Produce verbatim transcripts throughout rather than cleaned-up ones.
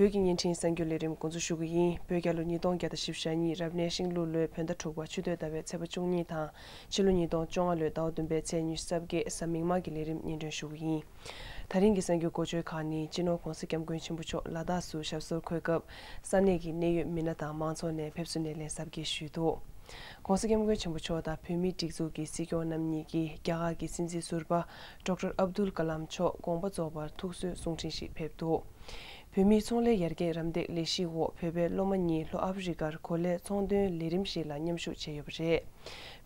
བོད་ཀྱི་བརྙན་འཕྲིན་གསར་འགྱུར་ལས་རིམ་འགོ་འཛུགས་ཞུ་གི་ཡིན། བོད་རྒྱལ་ལོ་ཉིས་སྟོང་བརྒྱ་དང་བཞི་བཅུ་ཞེ་གཉིས་རབ་གནས་ཤིང་ལུག་ལོའི་བོད་ཟླ་དྲུག་པ་ཆུ་སྟོད་ཟླ་བའི་ཚེས་པ་བཅུ་གཉིས་དང་ཕྱི་ལོ་ཉིས་སྟོང་བཅོ་ལྔ་ལོའི་ཟླ་བ་བདུན་པའི་ཚེས་ཉི་ཤུ་རྩ་བརྒྱད་གཟའ་མིག་དམར་གྱི་ལས་རིམ་སྙན་སྒྲོན་ཞུ་གི་ཡིན། ད་རིང་གི་གསར་འགྱུར་འགོ་བརྗོད་ཁག་ནི། སྤྱི་ནོར་༧གོང་ས་༧སྐྱབས་མགོན་ཆེན་པོ་མཆོག་ལ་དྭགས་སུ་ཞབས་སོར་འཁོད་སྐབས་ས་གནས་ཀྱི་གནད་ཡོད་མི་སྣ་དང་མང་ཚོགས་ནས་ཕེབས་བསུ་སྣེ་ལེན་གཟབ་རྒྱས་ཞུས་འདུག ༧གོང་ས་༧སྐྱབས་མགོན་ཆེན་པོ་མཆོག་དང་བོད་མིའི་སྒྲིག་འཛུགས་ཀྱི་སྲིད་སྐྱོང་རྣམ་གཉིས་ཀྱིས་རྒྱ་གར་གྱི་སྲིད་འཛིན་ཟུར་པ་ཌོག་ཊར་ཨབ་དུལ་ཀ་ལམ་མཆོག་དགོངས་པ་རྫོགས་པར་ཐུགས་གསོའི་གསུང་འཕྲིན་ཞིག་ཕེབས་འདུག་བོད་མིའི་ཚོང་ལས་ཡར་རྒྱས་རམ་འདེགས་ལས་གཞིའི་འོག་བོད་པའི་སློབ་མ་གཉིས་ལྷོ་ཨ་ཧྥེ་རི་ཀར་གོ་ལའི་ཚོང་དོན་ལས་རིམ་ཞིག་ལ་མཉམ་ཞུགས་བྱས་ཡོད་པ་རེད།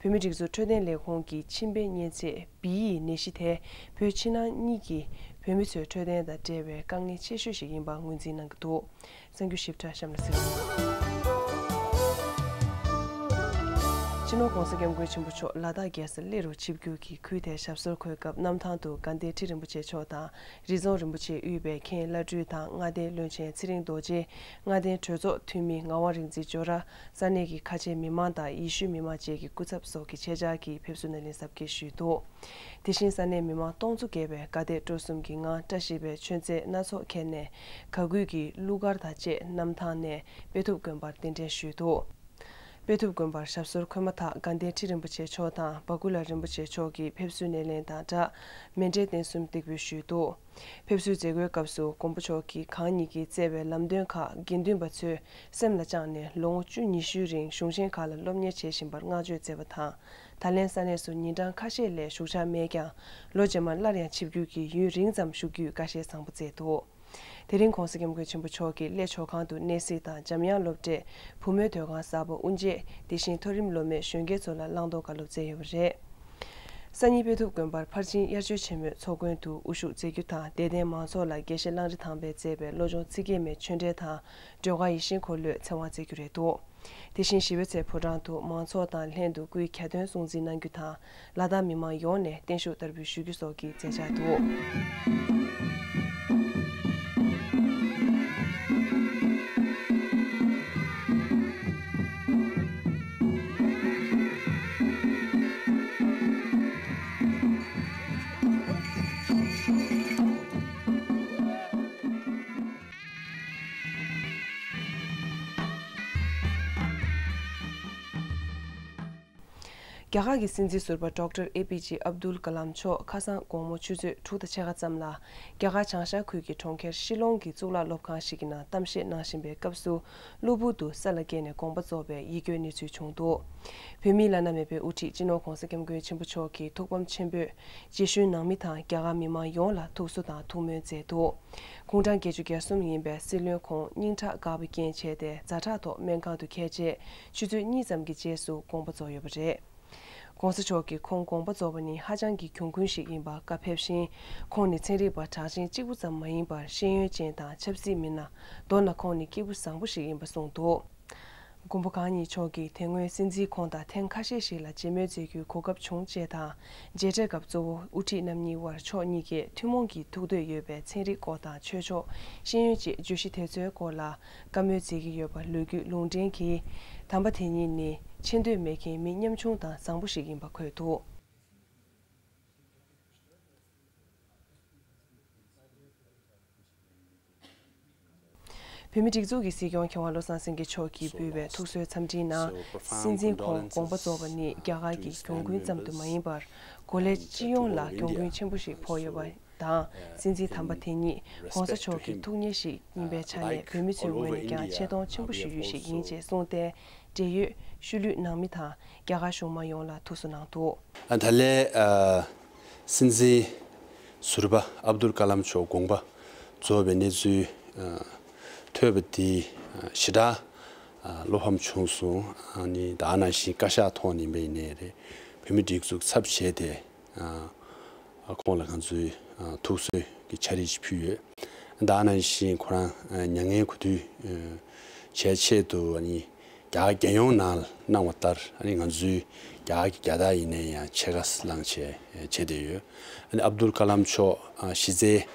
བོད་མིའི་སྒྲིག་འཛུགས་འཕྲོད་བསྟེན་ལས་ཁུངས་ཀྱིས་མཆིན་པའི་གཉན་ཚད་བི་ཡི་ནད་གཞི་དེ་བོད་ཕྱི་ནང་གཉིས་ཀྱི་བོད་མི་ཚོའི་འཕྲོད་བསྟེན་དང་འབྲེལ་བའི་དཀའ་ངལ་ཆེ་ཤོས་ཤིག་ཡིན་པ་ངོས་འཛིན་གནང་གི་འདུག་གསར་འགྱུར་ཞིབ་ཕྲ་གཤམ་ལ་གཟིགས་རོགས། སྤྱི་ནོར་༧གོང་ས་༧སྐྱབས་མགོན་ཆེན་པོ་མཆོག་ལ་དྭགས་རྒྱལ་ས་སླེ་རུ་ཆིབས་བསྒྱུར་གྱིས་ཁུལ་དེར་ཞབས་སོར་འཁོད་སྐབས་གནམ་ཐང་དུ་དགའ་ལྡན་ཁྲི་རིན་པོ་ཆེ་མཆོག་དང་། རི་རྫོང་རིན་པོ་ཆེའི་དབུས་པའི་མཁན་བླ་སྤྲུལ་དང་མངའ་སྡེའི་བློན་ཆེན་ཚེ་རིང་རྡོ་རྗེ། མངའ་སྡེའི་གྲོས་ཚོགས་འཐུས་མི་ངག་དབང་རིག་འཛིན་ཇོ་ར། ས་གནས་ཀྱི་ཁ་ཆེ་མི་མང་དང་ཡེ་ཤུའི་མི་མང་བཅས་ཀྱི་སྐུ་ཚབ་སོགས་ཀྱི་ཆེད་བཅར་གྱིས་ཕེབས་བསུ་སྣེ་ལེན་གཟབ་རྒྱས་ཞུས་འདུག་དེ་བཞིན་ས་གནས་མི་མང་སྟོང་ཚོ་བརྒལ་བས་དགའ་དད་སྤྲོ་གསུམ་གྱི་ངང་བཀྲ་ཤིས་པའི་མཆོད་རྫས་སྣ་ཚོགས་ཁྱེར་ནས་ག་གུས་ཀྱི་གླུ་གར་དང་བཅས་གནམ་ཐང་ནས་དཔེ་ཐུབ་དགོན་པར་གདན་འདྲེན་ཞུས་འདུག་དཔེ་ཐུབ་དགོན་པར་ཞབས་སོར་འཁོད་མ་ཐག་དགའ་ལྡན་ཁྲི་རིན་པོ་ཆེ་མཆོག་དང་བ་ཀུ་ལ་རིན་པོ་ཆེ་མཆོག་གིས་ཕེབས་བསུའི་སྣེ་ལེན་དང་སྦྲགས་མཎྜལ་རྟེན་གསུམ་འདེགས་འབུལ་ཞུས་འདུག་ཕེབས་བསུའི་མཛད་སྒོའི་སྐབས་སུ་མགོན་པོ་མཆོག་གིས་གང་ཉིད་ཀྱིས་བསྩལ་བའི་ལམ་སྟོན་ཁག་དགེ་འདུན་པ་ཚོས་སེམས་ལ་བཅངས་ནས་ལོ་ངོ་བཅུ་ཉི་ཤུའི་རིང་གཞུང་ཆེན་ཁག་ལ་སློབ་གཉེར་བྱེད་བཞིན་པར་བསྔགས་བརྗོད་མཛད་པ་དང་། ད་ལན་ས་གནས་སུ་ཉིན་གྲངས་ཁ་ཤས་ལས་བཞུགས་འཆར་མེད་ཀྱང་ལོ་རྗེས་མར་སླར་ཡང་ཆིབས་བསྒྱུར་གྱིས་ཡུན་རིང་ཙམ་བཞུགས་རྒྱུའི་བཀའ་བཞེས་བཟང་པོ་མཛད་འདུག་དེ་རིང་༧གོང་ས་༧སྐྱབས་མགོན་ཆེན་པོ་མཆོག་གིས་སླེ་ཆོས་ཁང་དུ་གནས་གཟིགས་དང་འཇམ་དབྱངས་སློབ་གྲྭའི་བུ་མོའི་སྡོད་ཁང་གསར་པ་དབུ་འབྱེད། དེ་བཞིན་མཐོ་རིམ་སློབ་མས་གཞོན་སྐྱེས་ཚོ་ལ་བླང་དོར་བཀའ་སློབ་སྩལ་ཡོད་པ་རེད། སང་ཉིན་དཔེ་ཐུབ་དགོན་པར་ཕར་ཕྱིན་དབྱར་ཆོས་ཆེན་མོའི་ཚོགས་མགོན་དུ་དབུ་བཞུགས་མཛད་རྒྱུ་དང་། དད་ལྡན་མང་ཚོགས་ལ་དགེ་བཤེས་གླང་རི་ཐང་པས་མཛད་པའི་བློ་སྦྱོང་ཚིག་བརྒྱད་མའི་ཆོས་འབྲེལ་དང་། སྒྲོལ་དཀར་ཡིད་བཞིན་འཁོར་ལོའི་ཚེ་དབང་སྩལ་རྒྱུ་རེད་འདུག་དེ་བཞིན་ཞི་བའི་ཚལ་ཕོ་བྲང་དུ་མང་ཚོགས་དང་ལྷན་དུ་སྐུའི་གྱ་སྟོན་སྲུང་བརྩི་གནང་རྒྱུ་དང་། ལ་དྭགས་མི་མང་ཡོངས་ནས་བརྟན་བཞུགས་བསྟར་འབུལ་ཞུ་རྒྱུ་སོགས་ཀྱི་མཛད་འཆར་འདུག་རྒྱ་གར་གྱི་སྲིད་འཛིན་ཟུར་པ་ཌོག་ཊར་ཨེ་པི་ཇེ་ཨབ་དུལ་ཀ་ལམ་མཆོག་ཁ་སང་དགོང་མོ་ཆུ་ཚོད་དྲུག་དང་ཕྱེད་ཀ་ཙམ་ལ་རྒྱ་གར་བྱང་ཤར་ཁུལ་གྱི་གྲོང་ཁྱེར་ཤི་ལོང་གི་གཙུག་ལག་སློབ་ཁང་ཞིག་གི་ནང་གཏམ་བཤད་གནང་བཞིན་པའི་སྐབས་སུ་གློ་བུར་དུ་ས་ལ་འགྱེལ་ནས་དགོངས་པ་རྫོགས་པའི་ཡིད་སྐྱོའི་གནས་ཚུལ་བྱུང་འདུག་བོད་མིའི་བླ་ན་མེད་པའི་དབུ་ཁྲིད་སྤྱི་ནོར་༧གོང་ས་༧སྐྱབས་མགོན་ཆེན་པོ་མཆོག་གི་ཐུགས་ཕམ་ཆེན་པོས་རྗེས་ཤུལ་ནང་མི་དང་རྒྱ་གར་མི་མང་ཡོངས་ལ་ཐུགས་གསོ་དང་ཐུགས་སྨོན་མཛད་འདུག་དགུང་གྲངས་བརྒྱད་ཅུ་གྱ་གསུམ་ཡིན་པའི་སྲིད་བློན་ཁོང་སྙིང་ཁྲག་འགག་པའི་རྐྱེན་བྱས་ཏེ་ཛ་དྲག་ཐོག་སྨན་ཁང་དུ་འཁྱེར་རྗེས་ཆུ་ཚོད་གཉིས་ཙམ་གྱི་རྗེས་སུ་དགོངས་པ་རྫོགས་ཡོད་པ་རེད། ༸གོང་ས་མཆོག་གིས་ཁོང་དགོངས་པ་རྫོགས་པ་ནི་ཧ་ཅང་གི་གྱོང་གུན་ཞིག་ཡིན་པ་བཀའ་ཕེབས་ཤིང་། ཁོང་ནི་ཚན་རིག་པ་གྲགས་ཅན་གཅིག་པུ་ཙམ་མ་ཡིན་པར་ཤེས་ཡོན་ཅན་དང་ཆབ་སྲིད་མི་སྣ། མདོར་ན་ཁོང་ནི་སྐྱེས་བུ་བཟང་པོ་ཞིག་ཡིན་པ་གསུངས་འདུག་མགོན་པོ་གང་ཉིད་མཆོག་གིས་དེ་སྔོན་སྲིད་འཛིན་ཁོང་དང་ཐེངས་ཁ་ཤས་ཤིག་ལ་མཇལ་མོལ་མཛད་རྒྱུའི་གོ་སྐབས་བྱུང་ཅེས་དང་། མཇལ་འཕྲད་སྐབས་གཙོ་བོ་དབུ་ཁྲིད་རྣམ་གཉིས་དབར་ཕྱོགས་གཉིས་ཀས་ཐུན་མོང་གི་ཐུགས་འདོད་ཡོད་པའི་ཚན་རིག་སྐོར་དང་ཆོས་ཕྱོགས་ཤེས་ཡོན་བཅས་བརྗོད་གཞི་དེ་ཚོའི་སྐོར་ལ་བཀའ་མོལ་མཛད་ཀྱི་ཡོད་པ་ལོ་རྒྱུས་ལུང་འདྲེན་གྱིས། དམ་པ་དེ་ཉིད་ནི་ཆེ་འདོད་མེད་མཁན་མི་ཉམ་ཆུང་དང་བཟང་པོ་ཞིག་ཡིན་པ་འཁོད་འདུག་བོད་མིའི་སྒྲིག་འཛུགས་ཀྱི་སྲིད་སྐྱོང་མཁས་དབང་བློ་བཟང་སེང་གེ་མཆོག་གིས་འབུལ་བའི་ཐུགས་གསོའི་འཚམས་འཕྲིན་ནང་། སྲིད་འཛིན་ཁོང་དགོངས་པ་རྫོགས་པ་ནི་རྒྱ་གར་གྱི་གྱོང་གུན་ཙམ་དུ་མ་ཡིན་པར། གོ་ལའི་སྤྱི་ཡོངས་ལ་གྱོང་གུན་ཆེན་པོ་ཞིག་ཕོག་ཡོད་པ་དང་། སྲིད་འཛིན་དམ་པ་དེ་ཉིད་གོང་ས་མཆོག་གི་ཐུགས་མཉེས་ཤིག་ཡིན་པའི་ཆ་ནས་བོད་མི་ཚོའི་ངོས་ནས་ཀྱང་ཆེ་མཐོང་ཆེན་པོ་ཞུ་རྒྱུ་ཞིག་ཡིན་ཅེས་གསུངས་ཏེ། འབྲེལ་ཡོད་ཤུལ་ལུས་ནང་མི་དང་རྒྱ་གར་གཞུང་མང་ཡོངས་ལ་ཐུགས་གསོ་གནང་འདུག་ད་ལན། སྲིད་འཛིན་ཟུར་པ་ཨབ་དུལ་ཀ་ལམ་མཆོག་དགོངས་པ་རྫོགས་པའི་གནས་ཚུལ་ཐོས་པ་འདི་ཞེ་དྲག་བློ་ཕམ་བྱུང་སོང་། ཨ་ནི་ད་ནང་བཞིན་བཀའ་ཤག་ཐོག་ནས་ཡིན་པ་ཡིན་ནའི་རེད། བོད་མི་སྒྲིག་འཛུགས་ཚབ་བྱས་ཏེ་ཁོང་ལ་ང་ཚོས་ཐུགས་གསོའི་གི་འཕྲིན་ཞིག་ཕུལ་ཡོད། ད་ནང་བཞིན་ཁོ་རང་མྱ་ངན་གུས་འདུད་བྱས་ཆེད་དུ་ཨ་ནི། རྒྱ་གར་རྒྱལ་ཡོངས་ནང་གནང་བ་ལྟར་ཨ་ནི་ང་ཚོའི་རྒྱ་གར་གྱི་རྒྱལ་དར་ཡིན་ནའི་ཡང་ཕྱེད་ཀ་བསླངས་བྱས་བྱས་བསྡད་ཡོད། ཨ་ནི་ཨབ་དུལ་ཀ་ལམ་མཆོག་གཞི་རྩའི་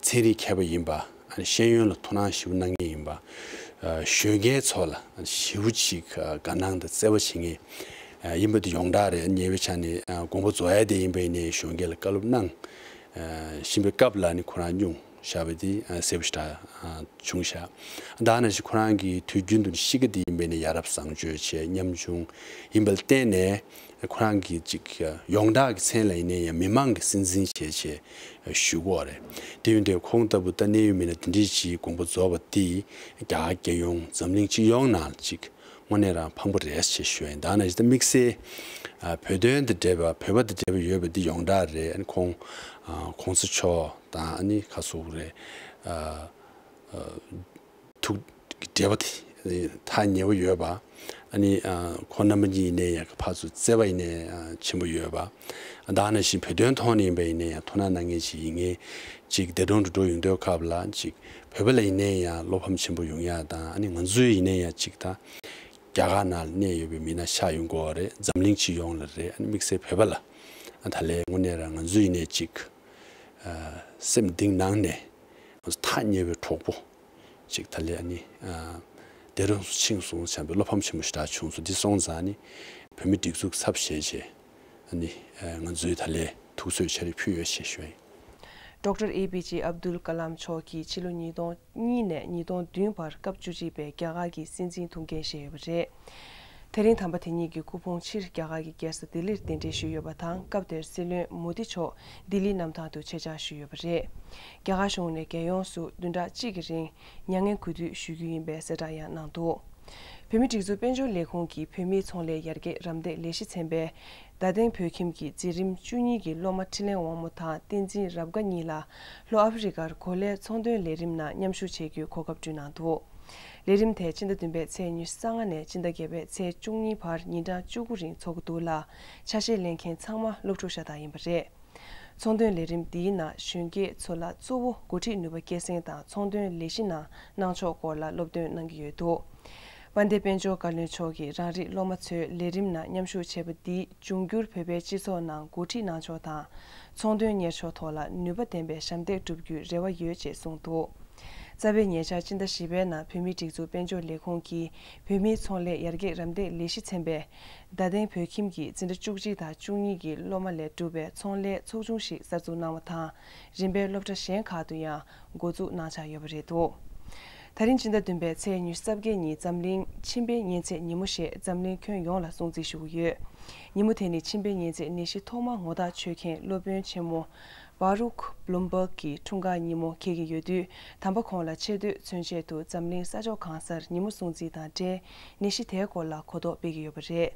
ཚན་རིག་མཁས་པ་ཡིན་པ། ཨ་ནི་ཤེས་ཡོན་ལ་ཐུགས་སྣང་ཞེ་པོ་གནང་མཁན་ཡིན་པ། གཞོན་སྐྱེས་ཚོ་ལ་ཞེ་པོ་ཅིག་དགའ་སྣང་དང་བརྩེ་བ་བྱེད་མཁན་ཡིན་པ་དེ་ཡོངས་གྲགས་རེད། ཉེ་བའི་ཆར་ནས་དགོངས་པ་རྫོགས་ཡ་དེ་ཡིན་པ་ཡིན་ནའི་གཞོན་སྐྱེས་ལ་བཀའ་སློབ་གནང་བཞིན་པའི་སྐབས་ལ་ཨ་ནི་ཁོ་རང་སྙུང་། བཞག་པ་དེ་གསལ་པོ་ཞེ་དྲག་བྱུང་ཤག་ད་ནང་བཞིན་ཁོ་རང་གི་དུས་རྒྱུན་དུ་གཤིས་ཀ་དེ་ཡིན་པས་ནས་ཡ་རབས་བཟང་སྤྱོད་བྱས་ཉམ་ཆུང་ཡིན་པ་ལ་བརྟེན་ནས་ཁོ་རང་གིས་ཅིག་ཡོངས་གྲགས་ཀྱི་མཚན་ལ་ཡིན་ནའི་ཡང་མི་མང་གི་སྲིད་འཛིན་བྱས་བྱས་ཞུ་གི་ཡོད་རེད། དེ་ཡིན་དུས་ཁོང་ལྟ་བུ་ད་གནད་ཡོད་མི་སྣ་དེ་འདྲས་ཅིག་དགོངས་པ་རྫོགས་པ་དེ་རྒྱ་གར་རྒྱལ་ཡོངས་འཛམ་གླིང་སྤྱི་ཡོངས་ནང་ཅིག་དངོས་གནས་རང་ཕངས་པོ་རེད་ཅེས་ཞུ་ཡ་ཡིན། ད་ནང་བཞིན་ད་དམིགས་བསལ་ཨ་བོད་དོན་དང་འབྲེལ་བ་བོད་པ་དང་འབྲེལ་བ་ཡོད་པ་འདི་ཡོངས་གྲགས་རེད། ཨ་ནི་ཁོང་ཨ་གོང་ས་མཆོག་དང་ཨ་ནི་ཁ་སོགས་རེད། ཨ་ཨ་ཐུགས་ཀྱི་འབྲེལ་བ་དེ་ཐག་ཉེ་བོ་ཡོད་པ། ཨ་ནི་ཨ་ཁོང་རྣམ་པ་གཉིས་ཡིན་ནའི་ཡང་ཕར་ཚུར་བརྩེ་བ་ཡིན་ནའི་ཨ་ཆེན་པོ་ཡོད་པ། ད་ནང་བཞིན་བོད་དོན་ཐོག་ནས་ཡིན་པ་ཡིན་ནའི་ཡང་ཐུགས་སྣང་གནང་མཁན་ཞིག་ཡིན་མཁན་ཅིག་འདས་གྲོངས་འགྲོ་འགྲོ་ཡོང་དུས་སྐབས་ལ་ཅིག་བོད་པ་ལ་ཡིན་ནའི་ཡང་བློ་ཕམ་ཆེན་པོ་ཡོང་ཡ་དང་། ཨ་ནི་ང་ཚོའི་ཡིན་ནའི་ཡང་ཅིག་ད་རྒྱ་གར་ནང་གནས་ཡོད་པའི་མི་སྣ་ཆགས་ཡོང་གི་ཡོད་རེད། འཛམ་གླིང་སྤྱི་ཡོངས་ལ་རེད། ཨ་ནི་དམིགས་བསལ་བོད་པ་ལ་ཨ་ད་ལས་དངོས་གནས་རང་ང་ཚོའི་ཡིན་ནའི་ཅིག་ཨ་སེམས་གཏིང་ནང་ནས་ང་ཚོ་ཐག་ཉེ་བའི་གྲོགས་པོ་ཅིག་ད་ལས་ཨ་ནི་ཨ་འདས་གྲོངས་སུ་ཕྱིན་སོང་བསམ་པའི་བློ་ཕམ་ཆེན་པོ་ཞེ་དྲག་བྱུང་སོང་། འདི་སོང་ཙང་ཨ་ནི་བོད་མི་སྒྲིག་འཛུགས་ཚབ་བྱས་བྱས་ཨ་ནི་ཨ་ང་ཚོའི་ད་ལས་ཐུགས་གསོའི་ཕྱག་རིས་ཕུལ་ཡོད་ཅེས་ཞུ་ཡ་ཡིན། ཌོག་ཊར་ཨེ་པི་ཇེ་ཨབ་དུལ་ཀ་ལམ་མཆོག་གིས་ཕྱི་ལོ་ཉིས་སྟོང་གཉིས་ནས་ཉིས་སྟོང་བདུན་བར་སྐབས་བཅུ་གཅིག་པའི་རྒྱ་གར་གྱི་སྲིད་འཛིན་ཐུགས་འགན་བཞེས་ཡོད་པ་རེད། དེ་རིང་དམ་པ་དེ་ཉིད་ཀྱི་སྐུ་ཕུང་ཕྱིར་རྒྱ་གར་གྱི་རྒྱལ་ས་ལྡི་ལིར་གདན་འདྲེན་ཞུས་ཡོད་པ་དང་། སྐབས་དེར་སྲིད་བློན་མོ་དི་མཆོག་ལྡི་ལིའི་གནམ་ཐང་དུ་ཆེད་བཅར་ཞུས་ཡོད་པ་རེད། རྒྱ་གར་གཞུང་ནས་རྒྱལ་ཡོངས་སུ་བདུན་ཕྲག་གཅིག་གི་རིང་མྱ་ངན་གུས་འདུད་ཞུ་རྒྱུ་ཡིན་པའི་གསལ་བསྒྲགས་ཡང་གནང་འདུག་བོད་མིའི་སྒྲིག་འཛུགས་དཔལ་འབྱོར་ལས་ཁུངས་ཀྱི་བོད་མིའི་ཚོང་ལས་ཡར་རྒྱས་རམ་འདེགས་ལས་གཞི་ཚན་པས། རྡ་སྟེང་བོད་ཁྱིམ་གྱི་འཛིན་རིམ་བཅུ་གཉིས་ཀྱི་སློབ་མ་ཁྲི་ལན་དབང་མོ་དང་བསྟན་འཛིན་རབ་དགའ་གཉིས་ལ་ལྷོ་ཨ་ཧྥེ་རི་ཀར་གོ་ལའི་ཚོང་དོན་ལས་རིམ་ནང་མཉམ་ཞུགས་བྱེད་རྒྱུའི་གོ་སྐབས་བསྐྲུན་གནང་འདུག་ལས་རིམ་དེ་ཕྱི་ཟླ་བདུན་པའི་ཚེས་ཉི་ཤུ་རྩ་ལྔ་ནས་ཕྱི་ཟླ་བརྒྱད་པའི་ཚེས་བཅུ་གཉིས་བར་ཉིན་གྲངས་བཅུ་དགུ་རིང་འཚོགས་ཀྱི་འདུག་ལ། ཆ་ཤས་ལེན་མཁན་ཚང་མ་སློབ་ཕྲུག་ཤ་སྟག་ཡིན་པ་རེད། ཚོང་དོན་ལས་རིམ་འདིའི་ནང་གཞོན་སྐྱེས་ཚོ་ལ་གཙོ་བོ་འགོ་ཁྲིད་ནུས་པ་སྐྱེད་སྲིང་དང་ཚོང་དོན་ལས་གཞི་ནང་གནང་ཕྱོགས་སྐོར་ལ་སློབ་སྟོན་གནང་གི་ཡོད་འདུག་དཔལ་ལྡན་དཔལ་འབྱོར་བཀའ་བློན་མཆོག་གིས་རང་རིགས་སློབ་མ་ཚོས་ལས་རིམ་ནང་མཉམ་ཞུགས་བྱས་པ་འདིས་འབྱུང་འགྱུར་བོད་པའི་སྤྱི་ཚོགས་ནང་འགོ་ཁྲིད་གནང་ཕྱོགས་དང་། ཚོང་དོན་གཉེར་ཕྱོགས་ཐོག་ལ་ནུས་པ་ལྡན་པའི་ཞབས་འདེགས་བསྒྲུབ་རྒྱུའི་རེ་བ་ཡོད་ཅེས་གསུངས་འདུག་རྩ་བའི་ཉེ་ཆར་སྤྱི་ཟླ་བཞི་པའི་ནང་བོད་མིའི་སྒྲིག་འཛུགས་དཔལ་འབྱོར་ལས་ཁུངས་ཀྱིས་བོད་མིའི་ཚོང་ལས་ཡར་རྒྱས་རམ་འདེགས་ལས་གཞི་ཚན་པས། རྡ་སྟེང་བོད་ཁྱིམ་གྱི་འཛིན་གྲྭ་བཅུ་གཅིག་དང་བཅུ་གཉིས་ཀྱི་སློབ་མ་ལས་གྲུབ་པའི་ཚོང་ལས་ཚོགས་ཆུང་ཞིག་གསར་འཛུགས་གནང་བ་དང་། རིམ་པས་སློབ་གྲྭ་གཞན་ཁག་ཏུ་ཡང་འགོ་འཛུགས་གནང་འཆར་ཡོད་པ་རེད་འདུག་ད་རིང་སྤྱི་ཟླ་བདུན་པའི་ཚེས་ཉི་ཤུ་རྩ་བརྒྱད་ཉིན་འཛམ་གླིང་མཆིན་པའི་གཉན་ཚད་ཉིན་མོ་ཞེས་འཛམ་གླིང་ཁྱོན་ཡོངས་ལ་སྲུང་བརྩི་ཞུ་གི་ཡོད། ཉིན་མོ་དེ་ནི་མཆིན་པའི་གཉན་ཚད་ནད་གཞི་ཐོག་མ་ངོ་རྟགས་ཆོད་མཁན་སློབ་དཔོན་ཆེན་མོ་བྷ་རུག་བྷ་ལུམ་བྷག་གི་འཁྲུངས་སྐར་ཉིན་མོ་འཁེལ་གྱི་ཡོད་དུས། དམ་པ་ཁོང་ལ་ཆེ་བསྟོད་མཚོན་ཆེད་དུ་འཛམ་གླིང་ས་ཕྱོགས་གང་སར་ཉིན་མོ་སྲུང་བརྩི་དང་འབྲེལ་ནད་གཞི་དེའི་སྐོར་ལ་གོ་རྟོགས་སྤེལ་གྱི་ཡོད་པ་རེད།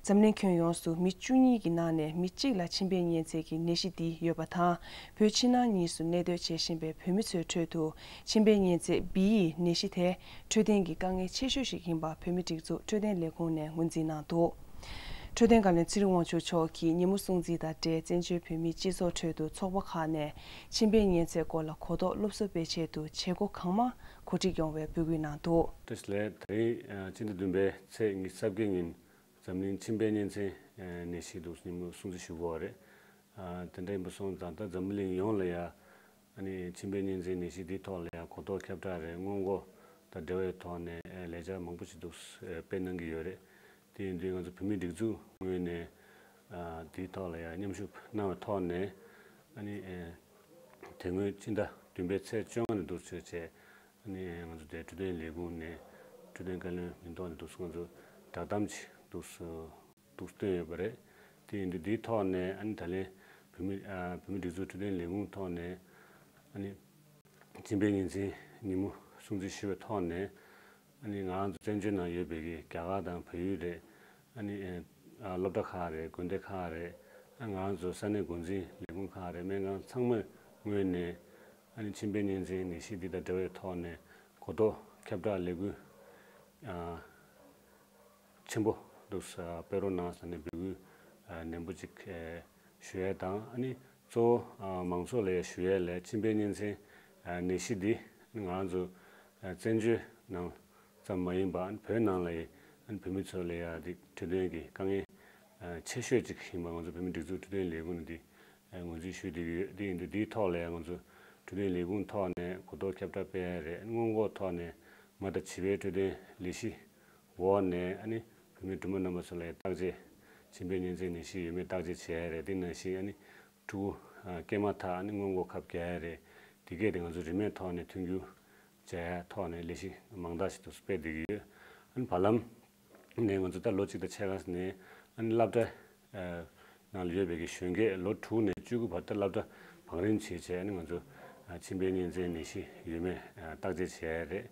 འཛམ་གླིང་ཁྱོན་ཡོངས་སུ་མི་བཅུ་གཉིས་ཀྱི་ནང་ནས་མི་གཅིག་ལ་མཆིན་པའི་གཉན་ཚད་ཀྱི་ནད་གཞི་འདི་ཡོད་པ་དང་། བོད་ཕྱི་ནང་གཉིས་སུ་གནས་སྡོད་བྱེད་བཞིན་པའི་བོད་མི་ཚོའི་ཁྲོད་དུ་མཆིན་པའི་གཉན་ཚད་བི་ཡི་ནད་གཞི་དེ་འཕྲོད་བསྟེན་གྱི་དཀའ་ངལ་ཆེ་ཤོས་ཤིག་ཡིན་པ་བོད་མིའི་སྒྲིག་འཛུགས་འཕྲོད་བསྟེན་ལས་ཁུངས་ནས་ངོས་འཛིན་གནང་འདུག་འཕྲོད་བསྟེན་བཀའ་བློན་ཚེ་རིང་དབང་ཕྱུག་མཆོག་གིས་ཉིན་མོ་སྲུང་བརྩི་དང་འབྲེལ་བཙན་བྱོལ་བོད་མིའི་སྤྱི་ཚོགས་ཁྲོད་དུ་ཚོགས་པ་ཁག་ནས་མཆིན་པའི་གཉན་ཚད་སྐོར་ལ་གོ་རྟོགས་སློབ་གསོ་སྤེལ་ཆེད་དུ་བྱེད་སྒོ་གང་མང་གོ་སྒྲིག་ཡོང་བའི་འབོད་སྐུལ་གནང་འདུག་བཀྲ་ཤིས་བདེ་ལེགས། དེ་རིང་ཨ་སྤྱི་ཟླ་བདུན་པའི་ཚེས་ཉི་ཤུ་རྩ་བརྒྱད་ཉིན་འཛམ་གླིང་མཆིན་པའི་གཉན་ཚད་ཨ་ནད་གཞི་འདུག་ཉིན་མོ་སྲུང་བརྩི་ཞུ་དགོས་པ་རེད། ཨ་དེ་འདྲ་ཡིན་པ་སོང་ཙང་ད་འཛམ་བུ་གླིང་ཡོངས་ལ་ཡ་ཨ་ནི་མཆིན་པའི་གཉན་ཚད་ནད་གཞི་འདིའི་ཐོག་ལ་ཡ་གོ་རྟོགས་ཁྱབ་བསྒྲགས་རེད། སྔོན་འགོག་དང་འབྲེལ་བའི་ཐོག་ནས་ཨ་ལས་འཆར་མང་པོ་ཞིག་འདུག་ཨ་སྤེལ་གནང་གི་ཡོད་རེད། དེ་ཡིན་དུས་ང་ཚོ་བོད་མིའི་སྒྲིག་འཛུགས་ངོས་ནས་ཨ་དེའི་ཐོག་ལ་ཡ་མཉམ་ཞུགས་གནང་བའི་ཐོག་ནས་ཨ་ནི་ཨ་དེ་སྔོན་ཕྱི་ཟླ་བདུན་པའི་ཚེས་བཅོ་ལྔ་ནས་འདུག་སེ་བྱས། ཨ་ནི་ང་ཚོ་དེ་འཕྲོད་བསྟེན་ལས་ཁུངས་ནས་འཕྲོད་བསྟེན་བཀའ་བློན་མིང་ཐོག་ནས་འདུག་སེ་ང་ཚོ་བསྒྲགས་གཏམ་ཅིག་འདུག་སེ་འདུག་སེ་བཏོན་ཡོད་པ་རེད། དེ་ཡིན་དུས་འདིའི་ཐོག་ནས་ཨ་ནི་ད་ལན་བོད་མི་ཨ་བོད་མི་སྒྲིག་འཛུགས་འཕྲོད་བསྟེན་ལས་ཁུངས་ཐོག་ནས་ཨ་ནི་མཆིན་པའི་གཉན་ཚད་ཉིན་མོ་སྲུང་བརྩི་ཞུ་བའི་ཐོག་ནས། ཨ་ནི་ང་རང་ཚོ་བཙན་བྱོལ་ནང་ཡོད་པའི་གི་རྒྱ་གར་དང་བལ་ཡུལ་རེད། ཨ་ནི་ཨ་སློབ་གྲྭ་ཁག་རེད། དགོན་སྡེ་ཁག་རེད། ཨ་ང་རང་ཚོ་ས་གནས་འགོ་འཛིན་ལས་ཁུངས་ཁག་རེད། སྨན་ཁང་ཚང་མའི་ངོས་ནས་ཨ་ནི་མཆིན་པའི་གཉན་ཚད་ནད་གཞི་འདི་དང་འབྲེལ་བའི་ཐོག་ནས་གོ་རྟོགས་ཁྱབ་བསྒྲགས་ལས་འགུལ་ཨ་ཆེན་པོ་འདུག་སེ་སྤེལ་རོགས་གནང་ཟེར་ནས་འབོད་སྐུལ་ཨ་ནན་པོ་ཅིག་ཨ་ཞུ་ཡས་དང་། ཨ་ནི་གཙོ་བོ་ཨ་མང་ཚོགས་ལ་ཡང་ཞུ་ཡས་ལ་མཆིན་པའི་གཉན་ཚད་ཨ་ནད་གཞི་འདི་ང་རང་ཚོ་ཨ་བཙན་བྱོལ་ནང་ཙམ་མ་ཡིན་པར་ཨ་ནི་བོད་ནང་ལ་ཡང་ཨ་ནི་བོད་མི་ཚོ་ལ་ཡང་འདི་འཕྲོད་བསྟེན་གྱི་དཀའ་ངལ་ཨ་ཆེ་ཤོས་ཅིག་ཡིན་པ་ང་ཚོ་བོད་མིའི་སྒྲིག་འཛུགས་འཕྲོད་བསྟེན་ལས་ཁུངས་ནས་འདི་ཨ་ངོས་འཛིན་ཞུས་བསྡད་ཀྱི་ཡོད། འདི་ཡིན་དུས་འདིའི་ཐོག་ལ་ཡང་ང་ཚོ་འཕྲོད་བསྟེན་ལས་ཁུངས་ཐོག་ནས་གོ་རྟོགས་ཁྱབ་བསྒྲགས་སྤེལ་ཡས་རེད། སྔོན་འགོག་ཐོག་ནས་མ་ད་བྱིས་པའི་འཕྲོད་བསྟེན་ལས་གཞི་འོག་ནས་ཨ་ནི་བོད་མི་སྦྲུམ་མ་རྣམ་པ་ཚོ་ལ་ཡང་བརྟག་དཔྱད་མཆིན་པའི་གཉན་ཚད་ནད་གཞི་ཡོད་མེད་བརྟག་དཔྱད་བྱེད་ཡས་རེད། འདི་ནང་བཞིན་ཨ་ནི་ཕྲུ་གུ་ཨ་སྐྱེས་མ་ཐག་ཨ་ནི་སྔོན་འགོག་ཁབ་རྒྱག་ཡས་རེད། ཡི་གེ་དེ་ང་ཚོ་རིན་མེད་ཐོག་ནས་མཐུན་འགྱུར་བྱས་ཐོག་ནས་ལས་གཞི་མང་དག་ཞིག་ཏུ་སྤེལ་བསྡད་ཀྱི་ཡོད། ཨ་ནི་བར་ལམ་ནས་ང་ཚོ་ད་ལོ་གཅིག་དང་ཕྱེད་ཀ་ནས་ཨ་ནི་སློབ་གྲྭ་ནང་ལ་ཡོད་པའི་གི་གཞོན་སྐྱེས་ལོ་དྲུག་ནས་བཅུ་དགུ་བར་དུ་སློབ་གྲྭ་བང་རིམ་བྱས་བྱས་ཨ་ནི་ང་ཚོ་མཆིན་པའི་གཉན་ཚད་ནད་གཞི་ཡོད་མེད་བརྟག་དཔྱད་བྱས་རེད།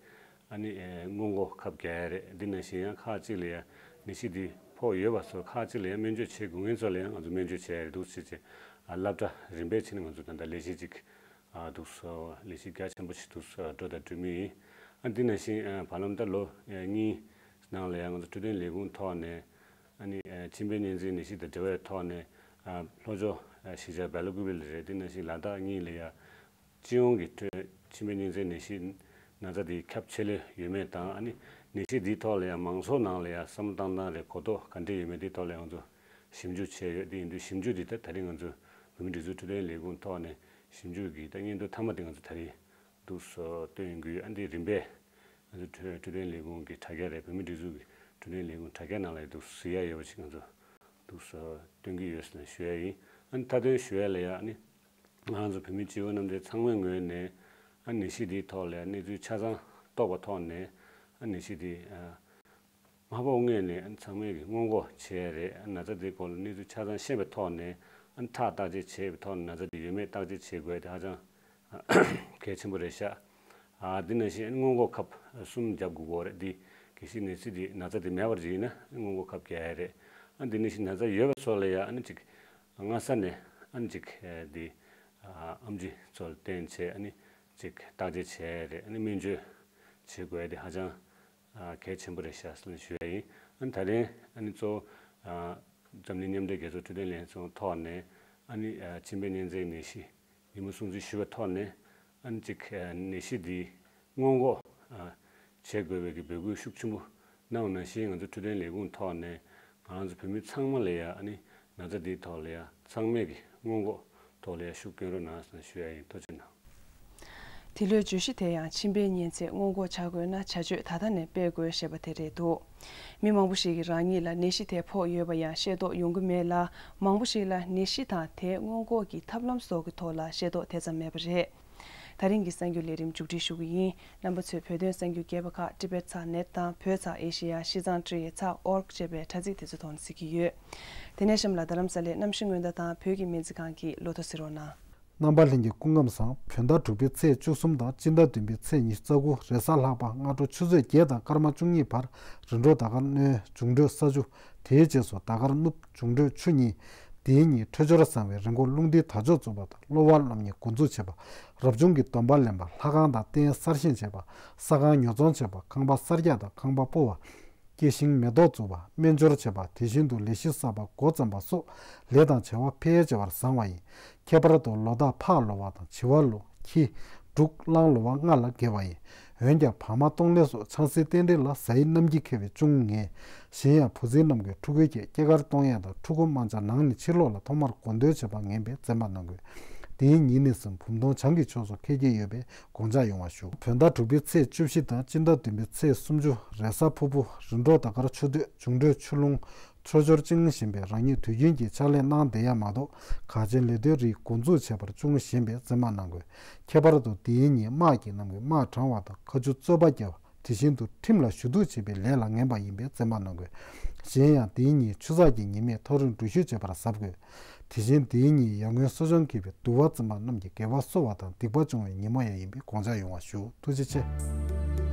ཨ་ནི་སྔོན་འགོག་ཁབ་རྒྱག་ཡ་རེད། འདི་ནང་བཞིན་ཡང་ཁག་ཅིག་ལ་ཡང་ནད་གཞི་འདི་ཕོག་ཡོད་པ་ཚོ་ཁག་ཅིག་ལ་ཡང་སྨན་བཅོས་བྱེད་དགོས་མཁན་ཚོ་ལ་ཡང་ང་ཚོ་སྨན་བཅོས་བྱས་རེད་འདུག་ཟེར་བྱས་སློབ་གྲྭ་རིམ་པས་ཕྱིན་ནས་ང་ཚོ་ད་ལྟ་ལས་གཞི་ཅིག་འདུག་སོ་ལས་གཞི་རྒྱ་ཆེན་པོ་ཞིག་འདུག་སོ་འགྲོ་དང་འགྲོ་མུས་ཡིན། ཨ་འདི་ནང་བཞིན་བར་ལམ་ད་ལོ་གཉིས་ནང་ལ་ཡང་ང་ཚོ་འཕྲོད་བསྟེན་ལས་ཁུངས་ཐོག་ནས་ཨ་ནི་མཆིན་པའི་གཉན་ཚད་ནད་གཞི་དང་འབྲེལ་བའི་ཐོག་ནས་ལྷོ་ཕྱོགས་གཞིས་ཆགས་སྦེ་ལ་ཀུ་པི་ལ་རེད། འདི་ནང་བཞིན་ལ་དྭགས་གཉིས་ལ་ཡང་སྤྱི་ཡོངས་ཀྱི་ཁྲོད་མཆིན་པའི་གཉན་ཚད་ནད་གཞི་ན་ཚ་དེ་ཁྱབ་ཆེ་ལོས་ཡོད་མེད་དང་ཨ་ནི་ནད་གཞི་འདིའི་ཐོག་ལ་ཡང་མང་ཚོགས་ནང་ལ་ཡང་བསམ་བློ་བཏང་སྟངས་རེད་གོ་རྟོགས་ག་འདྲས་ཡོད་མེད་དེའི་ཐོག་ལ་ཡང་ང་ཚོ་ཞིབ་འཇུག་བྱས་ཡོད། དེ་ཡིན་དུས་ཞིབ་འཇུག་འདི་ད་ད་རིང་ང་ཚོ་བོད་མིའི་སྒྲིག་འཛུགས་འཕྲོད་བསྟེན་ལས་ཁུངས་ཐོག་ནས་ཞིབ་འཇུག་གི་ད་སྙན་ཐོ་མཐའ་མ་དེ་ང་ཚོ་ད་རིང་འདུག་སོ་སྟོན་ཡོང་གི་ཡོད། ཨ་འདི་རིམ་པས་ང་ཚོ་འཕྲོད་འཕྲོད་བསྟེན་ལས་ཁུངས་ཀྱི་དྲ་རྒྱ་རེད། བོད་མིའི་སྒྲིག་འཛུགས་ཀྱི་འཕྲོད་བསྟེན་ལས་ཁུངས་དྲ་རྒྱ་ནང་ལ་འདུག་གཟིགས་ཡ་ཡོད་པ་ཞིག་ང་ཚོ་འདུག་སོ་སྟོན་གྱི་ཡོད་ཟེར་ནས་ཞུ་ཡ་ཡིན། ཨ་ནི་མཐའ་དོན་ཞུ་ཡ་ལ་ཡ་ཨ་ནི་ང་ཚོ་བོད་མི་སྤྱི་བོ་རྣམ་ཚེ་ཚང་མའི་ངོས་ནས་ཨ་ནད་གཞི་འདིའི་ཐོག་ལ་ཡ་གནས་ཚུལ་ཆ་ཚང་རྟོགས་པ་ཐོག་ནས་ཨ་ནད་གཞི་འདི་ཨ་མ་ཕོག་སྔོན་ནས་ཨ་ནི་ཚང་མས་ཀྱི་སྔོན་འགོག་བྱས་རེད། ཨ་ན་ཚ་འདིའི་སྐོར་ལ་གནས་ཚུལ་ཆ་ཚང་ཤེས་པའི་ཐོག་ནས་ཨ་ནི་ཁྲག་བརྟག་དཔྱད་བྱས་པའི་ཐོག་ནས་ན་ཚ་འདི་ཡོད་མེད་བརྟག་དཔྱད་བྱེད་དགོས་དེ་ཧ་ཅང་གལ་ཆེན་པོ་རེད་ཤག་ཨ་འདི་ནང་བཞིན་སྔོན་འགོག་ཁབ་གསུམ་བརྒྱབ་དགོས་ཀྱི་རེད། འདི་གལ་སྲིད་ནད་གཞི་འདི་ན་ཚ་འདི་མེད་པར་བྱས་ན་སྔོན་འགོག་ཁབ་རྒྱག་ཡ་རེད། ཨ་འདི་ནང་བཞིན་ན་ཚ་ཡོད་པ་ཚོ་ལ་ཡ་ཨ་ནི་ཅིག་སྔ་ས་ནས་ཨ་ནི་ཅིག་འདི་ཨམ་ཆི་ཚོ་ལ་བསྟན་བྱས་ཨ་ནི་ཅིག་བརྟག་དཔྱད་བྱས་རེད། ཨ་ནི་སྨན་བཅོས་བྱེད་དགོས་ཡ་འདི་ཧ་ཅང་གལ་ཆེན་པོ་རེད་ཤག་ཟེར་ནས་ཞུ་ཡ་ཡིན། ཨ་ནི་ད་རིང་ཨ་ནི་གཙོ་བོ་འཛམ་གླིང་མཉམ་འབྲེལ་རྒྱལ་ཚོགས་འཕྲོད་བསྟེན་ལྷན་ཚོགས་ཐོག་ནས་ཨ་ནི་མཆིན་པའི་གཉན་ཚད་ནད་གཞི་ཉིན་མོ་སྲུང་བརྩི་ཞུ་བའི་ཐོག་ནས་ཨ་ནི་ཅིག་ནད་གཞི་འདི་སྔོན་འགོག་བྱེད་དགོས་པའི་གི་འབོད་སྐུལ་ཤུགས་ཆེན་པོ་གནང་བ་ནང་བཞིན་ང་ཚོ་འཕྲོད་བསྟེན་ལས་ཁུངས་ཐོག་ནས་ང་ཚོ་བོད་མི་ཚང་མ་ལ་ཡ་ཨ་ནི་ན་ཚ་འདིའི་ཐོག་ལ་ཡ་ཚང་མས་གི་སྔོན་འགོག་ཐོག་ལ་ཡ་ཤུགས་སྐྱོན་རོགས་གནང་ཟེར་ཞུ་ཡ་ཡིན། ཐུགས་རྗེ་གནང་། དེ་ལོའི་བརྗོད་གཞི་དེ་ཡང་མཆིན་པའི་གཉན་ཚད་སྔོན་འགོག་བྱ་དགོས་ན་བྱ་སྤྱོད་ད་ལྟ་ནས་སྤེལ་དགོས་ཞེས་པ་དེ་རེད་འདུག་མི་མང་པོ་ཞིག་གིས་རང་ཉིད་ལ་ནད་གཞི་དེ་ཕོག་ཡོད་པ་ཡང་ཤེས་རྟོགས་ཡོང་གི་མེད་ལ། མང་པོ་ཞིག་ལ་ནད་གཞི་དང་དེའི་སྔོན་འགོག་གི་ཐབས་ལམ་སོགས་ཀྱི་ཐོག་ལ་ཤེས་རྟོགས་དེ་ཙམ་མེད་པ་རེད། ད་རིང་གི་གསར་འགྱུར་ལས་རིམ་མཇུག་སྒྲིལ་ཞུ་གི་ཡིན། རྣམ་པ་ཚོས་བོད་དོན་གསར་འགྱུར་རྒྱས་པ་ཁག་Tibet ཚགས་net དང་བོད་ཚགས་Asia Shizang Three ཚགས org ཅེས་པའི་དྲ་ཚིགས་དེ་ཚོའི་ཐོག་ནས་གཟིགས་ཀྱི་ཡོད། དེ་ནས་གཤམ་ལ་རྡ་རམ་ས་ལའི་གནམ་གཤིས་སྔོན་བརྡ་དང་བོད་ཀྱི་སྨན་རྩིས་ཁང་གི་ལོ་ཐོ་གཟིགས་རོགས་གནང་། རྣམ་པ་ལྷན་རྒྱས་སྐུ་ཁམས་བཟང་། བོད་ཟླ་དྲུག་པའི་ཚེས་བཅུ་གསུམ་དང་སྤྱི་ཟླ་བདུན་པའི་ཚེས་ཉི་ཤུ་རྩ་དགུ་རེས་གཟའ་ལྷག་པ་སྔ་དྲོ་ཆུ་ཚོད་བརྒྱད་དང་སྐར་མ་བཅུ་གཉིས་བར་རི་འབྲོག་ཟླ་སྐར་སྣོད་འབྱུང་འཕྲོད་ས་ཆུ། དེའི་རྗེས་སུ་ཟླ་སྐར་ནུབ་འབྱུང་འཕྲོད་ཆུ་གཉིས། དེའི་ཉིན་འཕྲོད་སྦྱོར་བཟང་བའི་རི་མགོ་རླུང་རྟའི་དར་ལྕོག་བཙུགས་པ་དང་གློ་བ་རླབས་གཉིས་འགོ་འཛུགས་བྱེད་པ། རབ་བྱུང་གི་སྡོམ་པ་ལེན་པ། ལྷ་ཁང་དང་རྟེན་གསར་བཞེངས་བྱེད་པ། ས་ཁང་ཉོ་ཚོང་བྱེད་པ། ཁང་པ་གསར་རྒྱག་དང་ཁང་པ་སྤོ་བ། སྐྱེ་ཤིང་མེ་ཏོག་བཙུགས་པ། སྨན་སྦྱོར་བྱེད་པ། དེ་བཞིན་དུ་ལས་གཞི་གསར་པ་འགོ་བརྩམས་པ་སོགས་ལས་དང་བྱ་བ་ཕལ་ཆེ་བར་བཟང་བ་ཡིན། ཁྱད་པར་དུ་ལོ་རྟགས་ཕག་ལོ་བ་དང་བྱི་བ་ལོ། ཁྱི། འབྲུག་གླང་ལོ་བ་ལྔ་ལ་དགེ་བ་ཡིན། འོན་ཀྱང་བག་མ་གཏོང་ལེན་སོགས་ཆང་སའི་རྟེན་འབྲེལ་ལ་གཟའ་ཡི་གནམ་གྱི་ཁེ་བས་ཅུང་ངན། གཞན་ཡང་བུ་ཚའི་རྣམས་ཀྱིས་ཕྲུ་གུའི་ཁྱད་སྐྱེས་སྐར་གཏོང་ཡས་དང་ཕྲུ་གུ་དམར་འབྱར་ནང་ནས་ཕྱི་ལོགས་ལ་ཐོག་མར་འགོ་འདོན་བྱེད་པ་ངན་པས་འཛེམ་པ་གནང་དགོས། དེའི་ཉིན་ནས་བཟུང་བུམ་སྟོང་བྱང་གི་ཕྱོགས་སུ་འཁེལ་གྱི་ཡོད་པས་དགོངས་འཇགས་ཡོང་བ་ཞུ། བོད་ཟླ་དྲུག་པའི་ཚེས་བཅུ་བཞི་དང་སྤྱི་ཟླ་བདུན་པའི་ཚེས་སུམ་ཅུ་རེས་གཟའ་ཕུར་བུ་རི་འབྲོག་ཟླ་སྐར་ཆུ་སྟོད་འབྱུང་འཕྲོད་ཆུ་ཀླུང་འཕྲོད་སྦྱོར་བཅུ་གཉིས་བཞིན་པའི་རང་ཉིད་དུས་རྒྱུན་གྱི་ཕྱག་ལས་གནང་བསྡད་ཡ་མ་གཏོགས་གལ་ཆེན་ལས་དོན་རིགས་འགོ་འཛུགས་བྱེད་པར་ཅུང་ཞན་པས་འཛེམ་མ་གནང་དགོས། ཁྱད་པར་དུ་དེའི་ཉིན་དམག་གི་རྣམས་ཀྱིས་དམག་དྲངས་པ་དང་མཁའ་སྤྱོད་རྩོད་པ་རྒྱག་པ། དེ་བཞིན་དུ་ཁྲིམས་ལ་ཞུ་གཏུག་བྱེད་པའི་ལས་ལ་ངན་པ་ཡིན་པས་འཛེམ་མ་གནང་དགོས། གཞན་ཡང་དེའི་ཉིན་ཆུ་ཚགས་ཀྱི་ཉི་མས་ཐག་རིང་འགྲུལ་བཞུད་བྱེད་པར་གཟབ་དགོས། དེ་བཞིན་དེའི་ཉིན་ཡར་ངོའི་གསོ་སྦྱོང་གིས་པའི་འདུལ་བ་འཛིན་པ་རྣམས་ཀྱི་དགེ་བ་གསོ་བ་དང་སྡིག་པ་སྦྱོང་བའི་ཉིན་མོ་ཡང་ཡིན་པས་དགོངས་འཇགས་ཡོང་བ་ཞུ། ཐུགས་རྗེ་ཆེ།